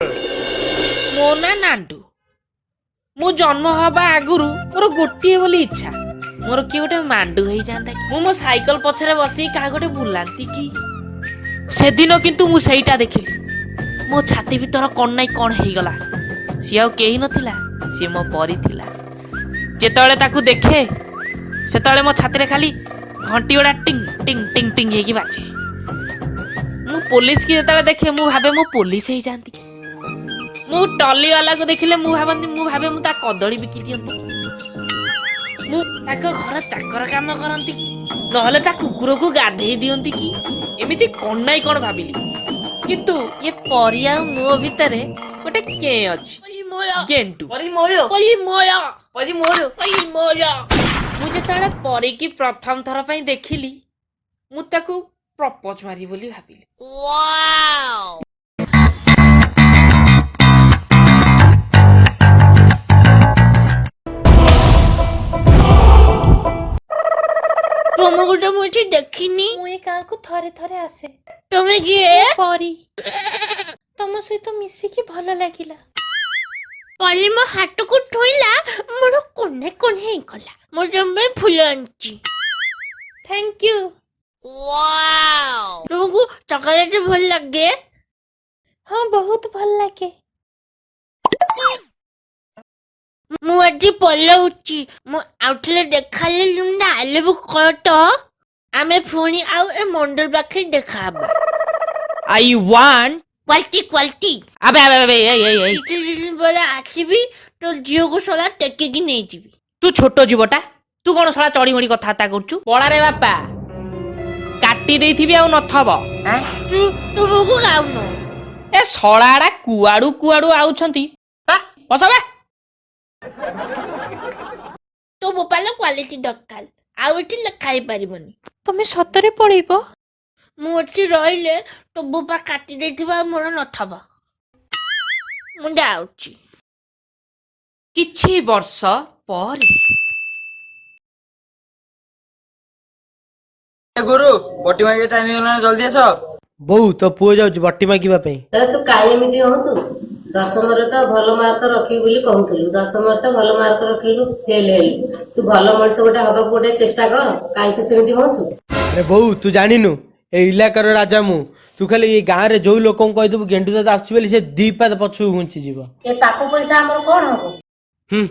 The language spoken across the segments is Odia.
ମୋ ନାଁ ନାଣ୍ଡୁ। ମୁଁ ଜନ୍ମ ହବା ଆଗରୁ ମୋର ଗୋଟିଏ ବୋଲି ଇଚ୍ଛା, ମୋର କିଏ ଗୋଟେ ମାଣ୍ଡୁ ହେଇଯାଆନ୍ତା କି, ମୁଁ ମୋ ସାଇକେଲ ପଛରେ ବସି କାହା ଗୋଟେ ବୁଲାନ୍ତି କି। ସେଦିନ କିନ୍ତୁ ମୁଁ ସେଇଟା ଦେଖିଲି, ମୋ ଛାତି ଭିତର କ'ଣ ନାଇଁ କ'ଣ ହେଇଗଲା। ସିଏ ଆଉ କେହି ନଥିଲା, ସିଏ ମୋ ପରି ଥିଲା। ଯେତେବେଳେ ତାକୁ ଦେଖେ ସେତେବେଳେ ମୋ ଛାତିରେ ଖାଲି ଘଣ୍ଟି ଗୁଡ଼ା ଟିଙ୍ଗ ଟିଙ୍ଗ ଟିଙ୍ଗ ଟିଙ୍ଗ ହେଇକି ବାଜେ। ମୁଁ ପୋଲିସ କି ଯେତେବେଳେ ଦେଖେ ମୁଁ ଭାବେ ମୁଁ ପୋଲିସ ହେଇଯାଆନ୍ତି କି। ମୁଁ ଟଲିବାଲାକୁ ଦେଖିଲେ ମୁଁ ଭାବେ ମୁଁ ତା କଦଳୀ ବିକି ଦିଅନ୍ତି କି, ମୁଁ ତାଙ୍କ ଘର ଚାକର କାମ କରନ୍ତି କି, ନହେଲେ ତା କୁକୁରକୁ ଗାଧେଇ ଦିଅନ୍ତି କି, ଏମିତି କ'ଣ ନାଇଁ କ'ଣ ଭାବିଲି। କିନ୍ତୁ ଇଏ ପରି ଆଉ ମୋ ଭିତରେ ଗୋଟେ କେଁ ଅଛି, ଗେଣ୍ଡୁ। ମୁଁ ଯେତେବେଳେ ପରିକି ପ୍ରଥମ ଥର ପାଇଁ ଦେଖିଲି, ମୁଁ ତାକୁ ପ୍ରପୋଜ ମାରି ବୋଲି ଭାବିଲି। ତମକୁ ତ ମୁଁ ଏଠି ଦେଖିନି। ମୁଁ ଏ ଗାଁକୁ ଥରେ ଥରେ ଆସେ। ତମେ କିଏ? ପରି। ତମ ସହିତ ମିଶିକି ଭଲ ଲାଗିଲା। ପରି ମୋ ହାତକୁ ଛୁଇଁଲା, ମୋର କୋଣେ କୋଣେ ହେଇଗଲା। ମୁଁ ତମ ପାଇଁ ଫୁଲ ଆଣିଛି। Thank you. ତମକୁ ଚକୋଲେଟ ଭଲ ଲାଗେ? ହଁ, ବହୁତ ଭଲ ଲାଗେ। ମୁଁ ଆଜି ପଲଉଛି, ମୁଁ ଆଉଥରେ ଦେଖାହେଲେ ଲୁନା ଆଲେବୁ କର ତ, ଆମେ ପୁଣି ଆଉ ଏ ମଣ୍ଡଳ ପାଖରେ ଦେଖାହବା। I want quality quality. ଆବେ ଆବେ ଆବେ, ଏଇ ଏଇ ଏଇ। କିଛି ଦିନ ପରେ ଆସିବି, ତୋ ଝିଅକୁ ଶଳା ଟେକିକି ନେଇଯିବି। ତୁ ଛୋଟ ଜୀବଟା, ତୁ କଣ ଶଳା ଚଢି ମଡ଼ି କଥାବାର୍ତ୍ତା କରୁଛୁ? ପଳାରେ ବାପା, କାଟି ଦେଇଥିବି ଆଉ ନଥବ। ତୁ ତୁମକୁ ଖାଉନୁ। ଏ ଶଳାଟା କୁଆଡୁ କୁଆଡୁ ଆଉଛନ୍ତି। ବସ ବେ। ତୋ ବୋପାଲ କ୍ୱାଲିଟି ଦରକାର, ଆଉ ଏଠି ଲେଖା ହେଇପାରିବନି। ତମେ ସତରେ ପଳେଇବ? ମୁଁ ଏଠି ରହିଲେ ତୋ ବୋପା କାଟି ଦେଇଥିବ ଆଉ ମୋର ନଥବ। ମୁଁ ଯାଉଛି। କିଛି ବର୍ଷ ପରେ। ଏ ଗୁରୁ, ବଟି ମାଗିବା ଟାଇମ ହେଇଗଲାଣି, ଜଲ୍ଦି ଆସ। ବୋଉ, ତୋ ପୁଅ ଯାଉଛି ବଟି ମାଗିବା ପାଇଁ। ତାହେଲେ ତୁ କାଇଁ ଏମିତି ହଉଛୁ? ଦଶମରେ ତ ଭଲ ମାର୍କ ରଖିବୁ ବୋଲି କହୁଥିଲୁ, ଦଶମରେ ତ ଭଲ ମାର୍କ ରଖିଲୁ, ଫେଲ ହେଲୁ। ତୁ ଭଲ ମଣିଷ ଗୋଟେ ହବାକୁ ଗୋଟେ ଚେଷ୍ଟା କର। କାଇଁ ତୁ ସେମିତି ହଉଛୁ? ଆରେ ବୋଉ, ତୁ ଜାଣିନୁ, ଏ ଇଲାକାର ରାଜା ମୁଁ। ତୁ ଖାଲି ଏଇ ଗାଁରେ ଯୋଉ ଲୋକଙ୍କୁ କହିଦେବୁ ଗେଣ୍ଡୁ ଦାଦା ଆସୁଛି ବୋଲି, ସେ ଦି ପାଦ ପଛକୁ ଘୁଞ୍ଚିଯିବ। ଏ ପାପ ପଇସା ଆମର କଣ ହବ? ହୁଁ।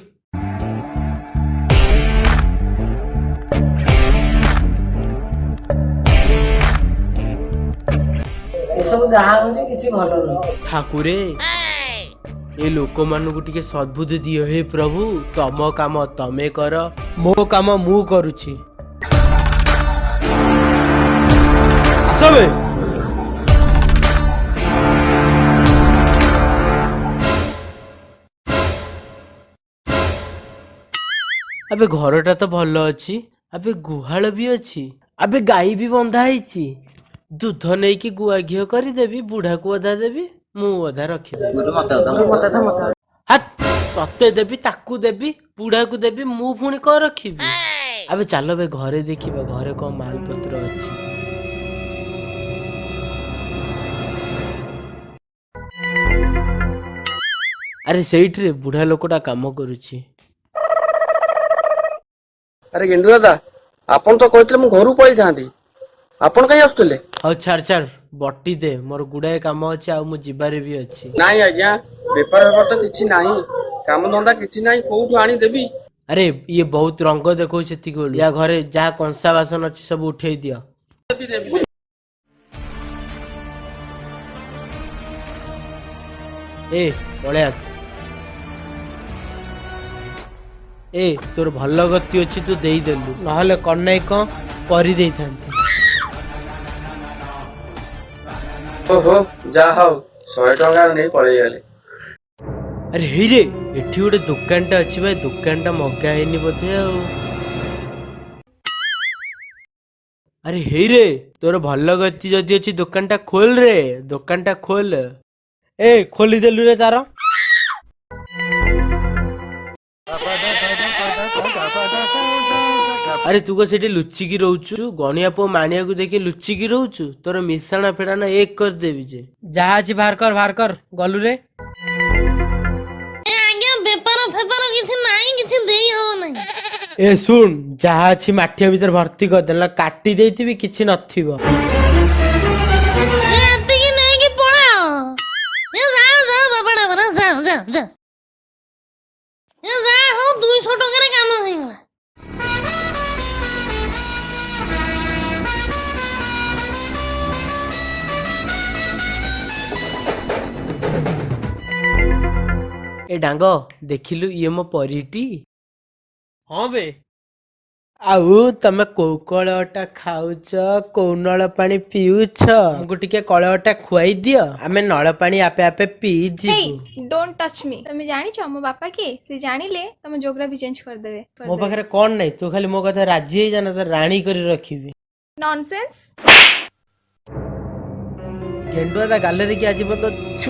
ଏସବୁ ଯାହା ହଉଛି କିଛି ଭଲ ନୁହଁ। ଠାକୁରେ, ଏ ଲୋକମାନଙ୍କୁ ଟିକେ ସଦ୍ବୁଦ୍ଧି ଦିଅ ହେ ପ୍ରଭୁ। ତମ କାମ ତମେ କର, ମୋ କାମ ମୁଁ କରୁଛି। ଆସ ବେ। ଆବେ, ଘରଟା ତ ଭଲ ଅଛି। ଆବେ, ଗୁହାଳ ବି ଅଛି। ଆବେ, ଗାଈ ବି ବନ୍ଧା ହେଇଛି। ଦୁଧ ନେଇକି ଗୁଆ ଘିଅ କରିଦେବି, ବୁଢାକୁ ଅଧା ଦେବି, ମୁଁ ଅଧା ରଖିଦେବି। ହାତ ତତେ ଦେବି, ତାକୁ ଦେବି, ବୁଢାକୁ ଦେବି, ମୁଁ ପୁଣି କଣ ରଖିବି? ଆବେ ଚାଲ ବେ, ଘରେ ଦେଖିବା ଘରେ କଣ ମାଲ ପତ୍ର ଅଛି। ଆରେ, ସେଇଠିରେ ବୁଢା ଲୋକଟା କାମ କରୁଛି। ଆରେ ଗେଣ୍ଡୁ ଦାଦା, ଆପଣ ତ କହିଥିଲେ ମୁଁ ଘରକୁ ପଳେଇଥାନ୍ତି, ଆପଣ କାହିଁ ଆସୁଥିଲେ? ହଉ ଛାଡ ଛାଡ, ବଟି ଦେ, ମୋର ଗୁଡାଏ କାମ ଅଛି ଆଉ ମୁଁ ଯିବାରେ ବି ଅଛି। ନାଇଁ ଆଜ୍ଞା, ବେପାର ଫେପାର ତ କିଛି ନାହିଁ, କାମ ଧନ୍ଦା କିଛି ନାହିଁ, କୋଉଠୁ ଆଣି ଦେବି? ଆରେ, ଇଏ ବହୁତ ରଙ୍ଗ ଦେଖଉଛି ସେତିକି ବେଳୁ। ୟା ଘରେ ଯାହା କଂସା ବାସନ ଅଛି ସବୁ ଉଠେଇ ଦିଅ। ଦେବି ଦେବି। ଏ ପଳେଇ ଆସ। ଏ ତୋର ଭଲ ଗତି ଅଛି, ତୁ ଦେଇଦେଲୁ, ନହେଲେ କଣ ନାଇଁ କଣ କରିଦେଇଥାନ୍ତି। ଓହୋ, ଯାହା ହଉ, 100 ଟଙ୍କା ନେଇ ପଳେଇଗଲେ। ଆରେ ହେଇରେ, ଏଠି ଗୋଟେ ଦୋକାନଟା ଅଛି ଭାଇ, ଦୋକାନଟା ମଗା ହେଇନି ବୋଧେ ଆଉ। ଆରେ ହେଇରେ, ତୋର ଭଲ ଗତି ଯଦି ଅଛି ଦୋକାନଟା ଖୋଲ ରେ, ଦୋକାନଟା ଖୋଲ। ଏ ଖୋଲିଦେଲୁ ରେ ତାର। ଆରେ, ତୁ କଣ ସେଠି ଲୁଚିକି ରହୁଛୁ? ଗଣିଆ ପୁଅ ମାଣିଆକୁ ଦେଖି ଲୁଚିକି ରହୁଛୁ? ତୋର ମିଶାଣ ଫେଡ଼ାଣ ଏକ କରିଦେବି ଯେ। ଯାହା ଅଛି ବାହାର କର, ବାହାର କର। ଗଲୁ ରେ। ଏ ଶୁଣ, ଯାହା ଅଛି ମାଠିଆ ଭିତରେ ଭର୍ତ୍ତି କରିଦେଲା, କାଟି ଦେଇଥିବି, କିଛି ନଥିବ। ଏ ଏତିକି ନେଇକି ପଳାଅ। ଏ ଯାଅ ଯାଅ ବାବା ଡାବରା, ଯାଅ ଯାଅ ଯାଅ। ଏ ଯା ହଉ 200 ଟଙ୍କାରେ କାମ ହେଇଗଲା। ଏ ଡାଙ୍ଗ, ଦେଖିଲୁ ଇଏ ମୋ ପରିଟି? ହଁ ବେ। ଆଉ ତମେ କୋଉ କଳ ଅଟା ଖାଉଛ, କୋଉ ନଳ ପାଣି ପିଉଛ? ଆମକୁ ଟିକେ କଳ ଅଟା ଖୁଆଇ ଦିଅ, ଆମେ ନଳ ପାଣି ଆପେ ଆପେ ପିଇଯିବୁ। Don't touch ମି। ତମେ ଜାଣିଛ ମୋ ବାପା କିଏ? ସେ ଜାଣିଲେ ତମ ଜୋଗ୍ରାଫି ଚେଞ୍ଜ କରିଦେବେ। ମୋ ପାଖରେ କଣ ନାହିଁ? ତୁ ଖାଲି ମୋ କଥା ରାଜି ହେଇଯା ନା, ତ ରାଣୀ କରି ରଖିବି। ନନସେନ୍ସ। ଗେଣ୍ଡୁଆ ତା ଗାଲରେ କି ଆଜି ପର୍ଯ୍ୟନ୍ତ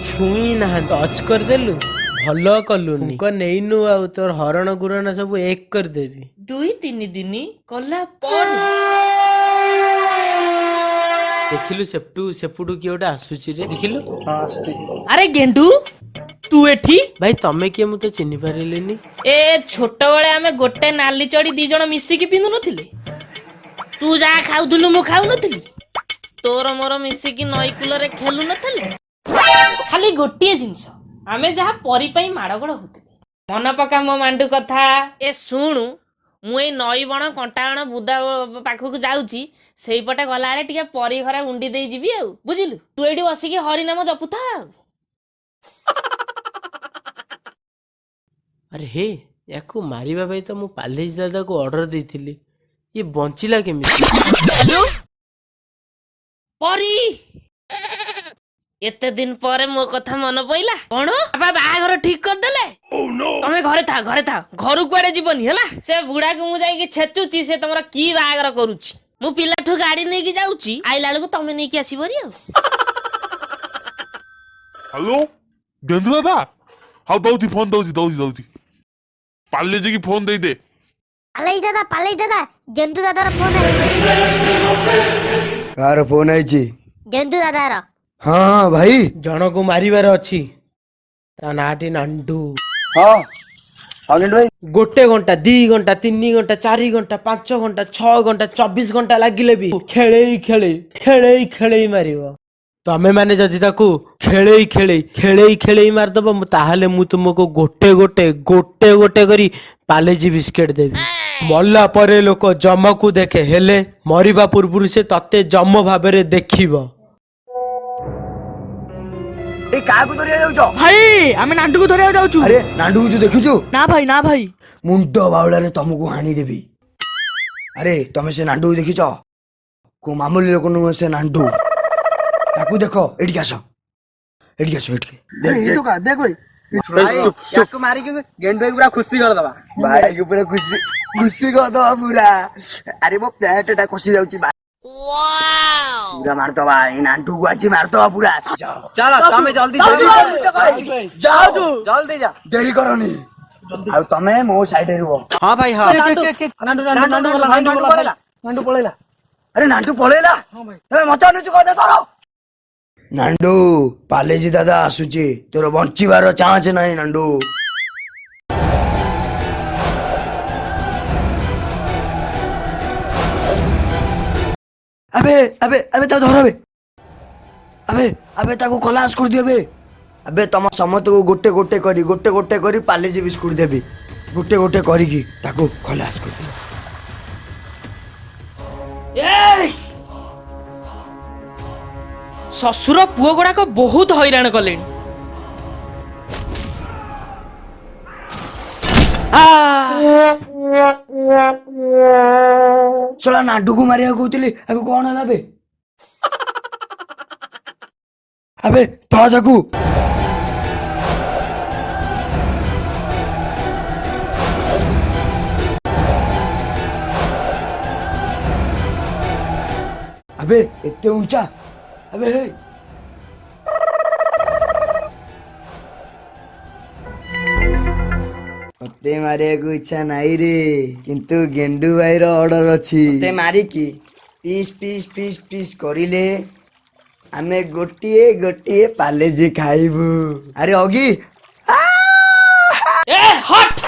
ଛୁଇଁ ନାହାନ୍ତି, ଟଚ୍ କରିଦେଲୁ। ଭଲ କଲୁନି, ନେଇନୁ ଆଉ ତୋର ହରଣ ଗୁରଣ ସବୁ ଏକ କରିଦେବି। 2-3 ଦିନ ଗଲା ପରେ ଦେଖିଲୁ, ସେପଟୁ ସେପଟୁ କିଏ ଗୋଟେ ଆସୁଛି ରେ, ଦେଖିଲୁ। ଆରେ ଗେଣ୍ଡୁ, ତୁ ଏଠି? ଭାଇ, ତମେ କିଏ? ମୁଁ ତ ଚିହ୍ନି ପାରିଲିନି। ଏ ଛୋଟବେଳେ ଆମେ ଗୋଟେ ନାଲି ଚଢି ଦି ଜଣ ମିଶିକି ପିନ୍ଧୁନଥିଲେ? ତୁ ଯାହା ଖାଉଥିଲୁ ମୁଁ ଖାଉନଥିଲି? ତୋର ମୋର ମିଶିକି ନଈ କୂଳରେ ଖେଲୁନଥିଲେ? ଖାଲି ଗୋଟିଏ ଜିନିଷ, ଆମେ ଯାହା ପରି ପାଇଁ ମାଡ଼ଗୋଳ ହଉଥିଲେ। ମନେ ପକା ମୋ ମାଣ୍ଡୁ କଥା। ଏ ଶୁଣୁ, ମୁଁ ଏଇ ନଈ ବଣ କଣ୍ଟାବଣ ବୁଦା ପାଖକୁ ଯାଉଛି। ସେଇପଟେ ଗଲାବେଳେ ଟିକେ ପରି ଘରେ ଉଣ୍ଡି ଦେଇ ଯିବି ଆଉ, ବୁଝିଲୁ? ତୁ ଏଇଠି ବସିକି ହରିନାମ ଜପୁଥା ଆଉ। ଆରେ ହେ, ୟାକୁ ମାରିବା ପାଇଁ ତ ମୁଁ ପାଲେଜ ଦାଦାକୁ ଅର୍ଡର ଦେଇଥିଲି, ଇଏ ବଞ୍ଚିଲା କେମିତି? ହ୍ୟାଲୋ ପରି, ଏତେ ଦିନ ପରେ ମୋ କଥା ମନେ ପଇଲା? କଣ ବାପା ବାହାଘର ଠିକ କରିଦେଲେ? ତମେ ଘରେ ଥା, ଘରେ ଥା, ଘରୁ କୁଆଡେ ଯିବନି, ହେଲା? ସେ ବୁଢାକୁ ମୁଁ ଯାଇକି ଛେଚୁଛି, ସେ ତମର କି ବାହାଘର କରୁଛି? ମୁଁ ପିଲାଠୁ ଗାଡି ନେଇକି ଯାଉଛି, ଆଇଲା ବେଳକୁ ତମେ ନେଇକି ଆସିବରି ଆଉ। ହ୍ୟାଲୋ ଗେନ୍ଦୁ ଦାଦା, ହଉ ଦଉଛି ଫୋନ, ଦଉଛି ଦଉଛି ଦଉଛି, ପାର୍ଲେଜିକି ଫୋନ ଦେଇଦେ। ପାଲେଇ ଦାଦା, ପାଲେଇ ଦାଦା, ଜନ୍ତୁ ଦାଦାର ଫୋନ ଆସିଛି। କାହାର ଫୋନ ଆଇଛି? ଜନ୍ତୁ ଦାଦାର। ହଁ ହଁ ଭାଇ। ଜଣକୁ ମାରିବାର ଅଛି, ତା ନାଁଟି ନାଣ୍ଡୁ। ହଁ ହଁ ଗେଣ୍ଡୁ ଭାଇ। 1 ଘଣ୍ଟା, 2 ଘଣ୍ଟା, 3 ଘଣ୍ଟା, 4 ଘଣ୍ଟା, 5 ଘଣ୍ଟା, 6 ଘଣ୍ଟା, 24 ଘଣ୍ଟା ଲାଗିଲେ ବି ଖେଳେଇ ଖେଳେଇ ଖେଳେଇ ଖେଳେଇ ମାରିବ। ତମେ ମାନେ ଯଦି ତାକୁ ଖେଳେଇ ଖେଳେଇ ଖେଳେଇ ଖେଳେଇ ମାରିଦବ, ମୁଁ ତାହେଲେ ମୁଁ ତୁମକୁ ଗୋଟେ ଗୋଟେ ଗୋଟେ ଗୋଟେ କରି ପାଲେଜି ବିସ୍କେଟ ଦେବି। ମଲା ପରେ ଲୋକ ଯମକୁ ଦେଖେ, ହେଲେ ମରିବା ପୂର୍ବରୁ ସେ ତତେ ଯମ ଭାବରେ ଦେଖିବ। ଏ କାହାକୁ ଧରିବାକୁ ଯାଉଛ? ଭାଇ, ଆମେ ନାଣ୍ଡୁକୁ ଧରିବାକୁ ଯାଉଛୁ। ଆରେ ନାଣ୍ଡୁକୁ ତୁ ଦେଖିଛୁ? ନା ଭାଇ, ନା ଭାଇ। ମୁଣ୍ଡ ବାଉଳାରେ ତମକୁ ହାଣିଦେବି। ଆରେ ତମେ ସେ ନାଣ୍ଡୁକୁ ଦେଖିଛ? କୋଉ ମାମୁଲି ଲୋକ ନୁହେଁ ସେ ନାଣ୍ଡୁ। ତାକୁ ଦେଖ, ଏଠିକି ଆସ, ଏଠିକି ଆସ, ଏଠିକି। ମାରିକି ଗେଣ୍ଡୁ ଭାଇକୁ ପୁରା ଖୁସି କରିଦବା। ଭାଇକୁ ପୁରା ଖୁସି ଖୁସି କରିଦବା ପୁରା। ଆରେ ମୋ ପ୍ୟାଣ୍ଟ ଟା ଖସି ଯାଉଛି। ପୁରା ମାରିଦବା ଏଇ ନାଣ୍ଡୁକୁ, ଆଜି ମାରିଦବା ପୁରା। ଚାଲ ତମେ ଜଲ୍ଦି ଯାଅ, ଜଲ୍ଦି ଯା, ଡେରି କରନି। ଆଉ ତମେ ମୋ ସାଇଡରେ ରୁହ। ହଁ ଭାଇ, ହଁ। ନାଣ୍ଡୁ ପଳେଇଲା। ଆରେ ନାଣ୍ଡୁ ପଳେଇଲା, ତମେ ମତେ ଅନୁଛୁ କଥା କର। ନାଣ୍ଡୁ, ପାଲେଜି ଦାଦା ଆସୁଛି, ତୋର ବଞ୍ଚିବାର ଚାନ୍ସ ନାହିଁ ନାଣ୍ଡୁ। ଆବେ ଆବେ ଆବେ, ତାକୁ ଧର। ଆବେ ଆବେ ଆବେ, ତାକୁ ଖଲାସ କରିଦିଅ। ଆବେ ଆବେ, ତମ ସମସ୍ତଙ୍କୁ ଗୋଟେ ଗୋଟେ କରି ଗୋଟେ ଗୋଟେ କରି ପାଲେଜି ବିସ୍କୁଟ ଦେବି। ଗୋଟେ ଗୋଟେ କରିକି ତାକୁ ଖଲାସ କରିଦିଅ। ଶ୍ୱଶୁର ପୁଅ ଗୁଡାକ ବହୁତ ହଇରାଣ କଲେଣି। ଶଳା ନାଣ୍ଡୁକୁ ମାରିବାକୁ କହୁଥିଲି, ଆକୁ କଣ ହେଲା? ଆବେ ଆବେ, ଧର ତାକୁ। ଆବେ ଏତେ ଉଞ୍ଚା। ଆବେ ହେ, ତତେ ମାରିବାକୁ ଇଚ୍ଛା ନାହିଁ ରେ, କିନ୍ତୁ ଗେଣ୍ଡୁ ଭାଇର ଅର୍ଡର ଅଛି। ତତେ ମାରିକି ପିସ୍ ପିସ୍ ପିସ୍ ପିସ୍ କରିଲେ ଆମେ ଗୋଟିଏ ଗୋଟିଏ ପାଲେଜି ଖାଇବୁ। ଆରେ ଅଗି, ଏ ହଟ୍।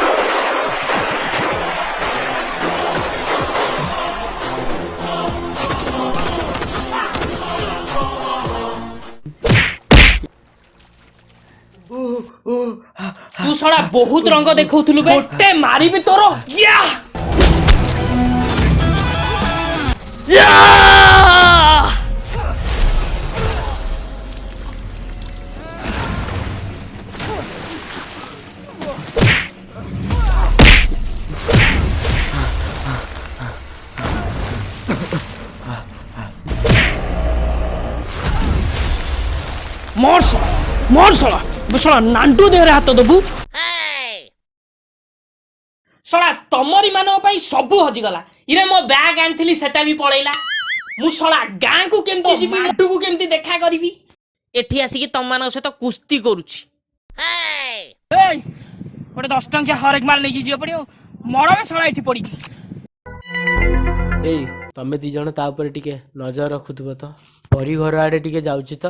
ତୁ ଶଳା ବହୁତ ରଙ୍ଗ ଦେଖଉଥିଲୁ ବେ, ଗୋଟେ ମାରିବି ତୋର। ୟା ୟା, ମର ଶଳା, ମର ଶଳା, ଶଳା ନାଣ୍ଡୁ ଦେହରେ ହାତ ଦବୁ ଶଳା। ତମରି ମାନଙ୍କ ପାଇଁ ସବୁ ହଜିଗଲା। ଇରେ, ମୋ ବ୍ୟାଗ ଆଣିଥିଲି, ସେଟା ବି ପଳେଇଲା। ମୁଁ ଶଳା ଗାଁକୁ କେମିତି ଯିବି? ମାଣ୍ଡୁକୁ କେମିତି ଦେଖା କରିବି? ଏଠି ଆସିକି ତମମାନଙ୍କ ସହିତ କୁସ୍ତି କରୁଛି। ଏଇ ଗୋଟେ 10 ଟଙ୍କିଆ ହରେକ ମାଲ ନେଇକି ଯିବାକୁ ପଡିବ। ମରବେ ଶଳା ଏଠି ପଡିକି। ଏଇ, ତମେ ଦି ଜଣ ତା ଉପରେ ଟିକେ ନଜର ରଖୁଥିବ ତ। ପରି ଘର ଆଡେ ଟିକେ ଯାଉଛି ତ।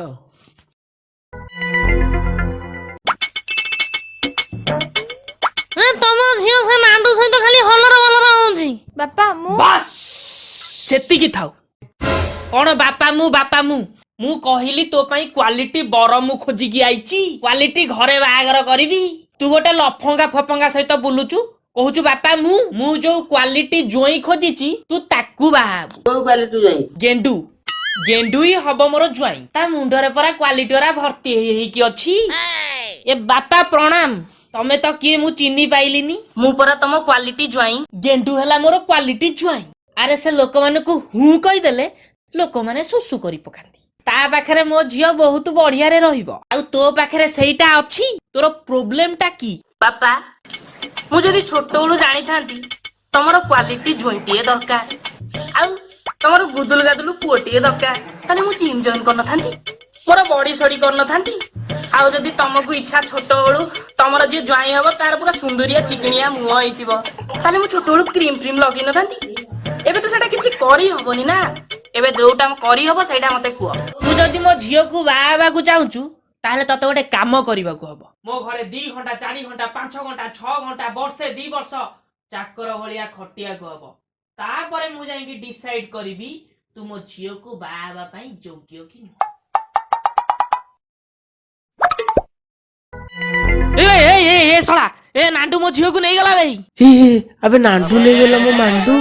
ତମ ଝିଅ ସେ ନାଣ୍ଡୁ ସହିତ ଖାଲି ହଲର ବଲର ହଉଛି। ବାପା ମୁଁ ବାସ୍, ସେତିକି ଥାଉ। କଣ ବାପା ମୁଁ, ବାପା ମୁଁ? ମୁଁ କହିଲି ତୋ ପାଇଁ କ୍ୱାଲିଟି ବର ମୁଁ ଖୋଜିକି ଆଇଛି, କ୍ୱାଲିଟି ଘରେ ବାହାଘର କରିବି। ତୁ ଗୋଟେ ଲଫଙ୍ଗା ଫପଙ୍ଗା ସହିତ ବୁଲୁଚୁ, କହୁଛୁ ବାପା ମୁଁ। ମୁଁ ଯୋଉ କ୍ୱାଲିଟି ଜୋଇଁ ଖୋଜିଛି, ତୁ ତାକୁ ବାହା ହବୁ। କୋଉ କ୍ୱାଲିଟି ଯାଇ? ଗେଣ୍ଡୁ, ଗେଣ୍ଡୁ ହିଁ ହବ ମୋର ଜ୍ୱାଇଁ। ତା ମୁଣ୍ଡରେ ପରା କ୍ୱାଲିଟି ଗୁରା ଭର୍ତ୍ତି ହେଇ ହେଇକି ଅଛି। ଏ ବାପା ପ୍ରଣାମ। ତମେ ତ କିଏ, ମୁଁ ଚିହ୍ନି ପାଇଲିନି। ମୁଁ ପରା ତମ କ୍ୱାଲିଟି ଜ୍ୱାଇଁ। ଗେଣ୍ଡୁ ହେଲା ମୋର କ୍ୱାଲିଟି ଜ୍ୱାଇଁ। ଆରେ, ସେ ଲୋକମାନଙ୍କୁ ହୁଁ କହିଦେଲେ ଲୋକମାନେ ଶୁଶୁ କରି ପକାନ୍ତି। ତା ପାଖରେ ମୋ ଝିଅ ବହୁତ ବଢିଆରେ ରହିବ। ଆଉ ତୋ ପାଖରେ ସେଇଟା ଅଛି? ତୋର ପ୍ରୋବ୍ଲେମଟା କି? ବାପା, ମୁଁ ଯଦି ଛୋଟବେଳୁ ଜାଣିଥାନ୍ତି ତମର କ୍ୱାଲିଟି ଜ୍ୱାଇଁଟିଏ ଦରକାର ଆଉ ତମର ଗୁଦୁଲୁ ଗାଦୁଲୁ ପୁଅଟିଏ ଦରକାର, ତାହେଲେ ମୁଁ ଜିମ୍ ଜଏନ୍ କରିନଥାନ୍ତି, ମୋର ବଡି ସଡି କରିନଥାନ୍ତି। ଆଉ ଯଦି ତମକୁ ଇଚ୍ଛା ଛୋଟବେଳୁ ତମର ଯିଏ ଜ୍ୱାଇଁ ହବ ତାର ପୁରା ସୁନ୍ଦରିଆ ଚିକିଣିଆ ମୁହଁ ହେଇଥିବ, ତାହେଲେ ମୁଁ ଛୋଟବେଳୁ କ୍ରିମ ଫ୍ରିମ ଲଗେଇ ନଥାନ୍ତି। ଏବେ ତ ସେଟା କିଛି କରିହବନି ନା। ଏବେ ଯୋଉଟା କରିହବ ସେଇଟା ମତେ କୁହ। ତୁ ଯଦି ମୋ ଝିଅକୁ ବାହା ହେବାକୁ ଚାହୁଁଛୁ, ତାହେଲେ ତତେ ଗୋଟେ କାମ କରିବାକୁ ହବ। ମୋ ଘରେ 2 ଘଣ୍ଟା, 4 ଘଣ୍ଟା, 5 ଘଣ୍ଟା, 6 ଘଣ୍ଟା, ବର୍ଷେ, 2 ବର୍ଷ ଚାକର ଭଳିଆ ଖଟିବାକୁ ହବ। ତାପରେ ମୁଁ ଯାଇକି ଡିସାଇଡ କରିବି ତୁ ମୋ ଝିଅକୁ ବାହା ହେବା ପାଇଁ ଯୋଗ୍ୟ କି ନୁହଁ। ଏ ଏ ଏ ଏ, ଶଳା ଏ ନାଣ୍ଡୁ ମୋ ଝିଅକୁ ନେଇଗଲା ଭାଇ। ଏ ଏ, ଆବେ ନାଣ୍ଡୁ ନେଇଗଲା ମୋ ମାଣ୍ଡୁ।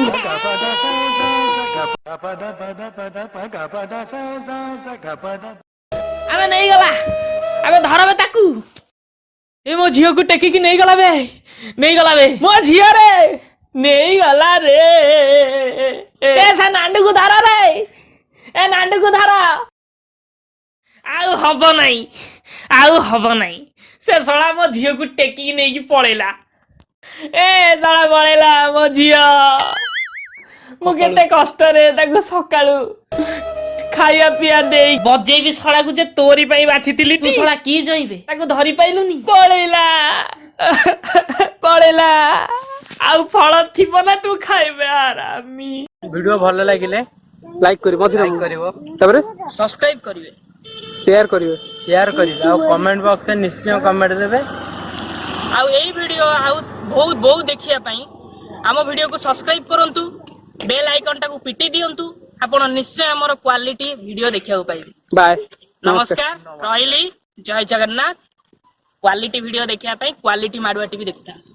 ଆବେ ନେଇଗଲା, ଆବେ ଧରବେ ତାକୁ। ଏ ମୋ ଝିଅକୁ ଟେକିକି ନେଇଗଲା ବେ, ନେଇଗଲା ବେ, ମୋ ଝିଅ ରେ ନେଇଗଲା ରେ। ଏ ସେ ନାଣ୍ଡୁକୁ ଧର ରେ, ଏ ନାଣ୍ଡୁକୁ ଧର। ଆଉ ହବ ନାହିଁ, ଆଉ ହବ ନାହିଁ। ସେ ଶଳା ମୋ ଝିଅକୁ ଟେକିକି ନେଇକି ପଳେଇଲା। ଏ ଶଳା ପଳେଇଲା ମୋ ଝିଅ। ମୁଁ କେତେ କଷ୍ଟରେ ତାକୁ ସକାଳୁ ଖାଇବା ପିଇବା ଦେଇ ବଜେଇବି ଶଳାକୁ ଯେ ତୋରି ପାଇଁ ବାଛିଥିଲି। ତୁ ଶଳା କି ଜଇବେ, ତାକୁ ଧରି ପାଇଲୁନି, ପଳେଇଲା, ପଳେଇଲା। ଆଉ ଫଳ ଥିବ ନା ତୁ ଖାଇବେ ଆରାମି। ଭିଡିଓ ଭଲ ଲାଗିଲେ ଲାଇକ୍ କରିବ, ମଝିରେ କରିବ, ତାପରେ ସବସ୍କ୍ରାଇବ କରିବେ, ସେୟାର କରିବେ, ସେୟାର କରିବେ ଆଉ କମେଣ୍ଟ ବକ୍ସରେ ନିଶ୍ଚୟ କମେଣ୍ଟ ଦେବେ। ଆଉ ଏଇ ଭିଡିଓ ଆଉ ବହୁତ ବହୁତ ଦେଖିବା ପାଇଁ ଆମ ଭିଡିଓକୁ ସବସ୍କ୍ରାଇବ କରନ୍ତୁ, ବେଲ୍ ଆଇକନଟାକୁ ପିଟି ଦିଅନ୍ତୁ। ଆପଣ ନିଶ୍ଚୟ ଆମର କ୍ୱାଲିଟି ଭିଡିଓ ଦେଖିବାକୁ ପାଇବେ। ବାଏ। ନମସ୍କାର, ରହିଲି, ଜୟ ଜଗନ୍ନାଥ। କ୍ୱାଲିଟି ଭିଡିଓ ଦେଖିବା ପାଇଁ କ୍ୱାଲିଟି ମାଡୁଆ ଟିଭି ଦେଖୁଥାନ୍ତୁ।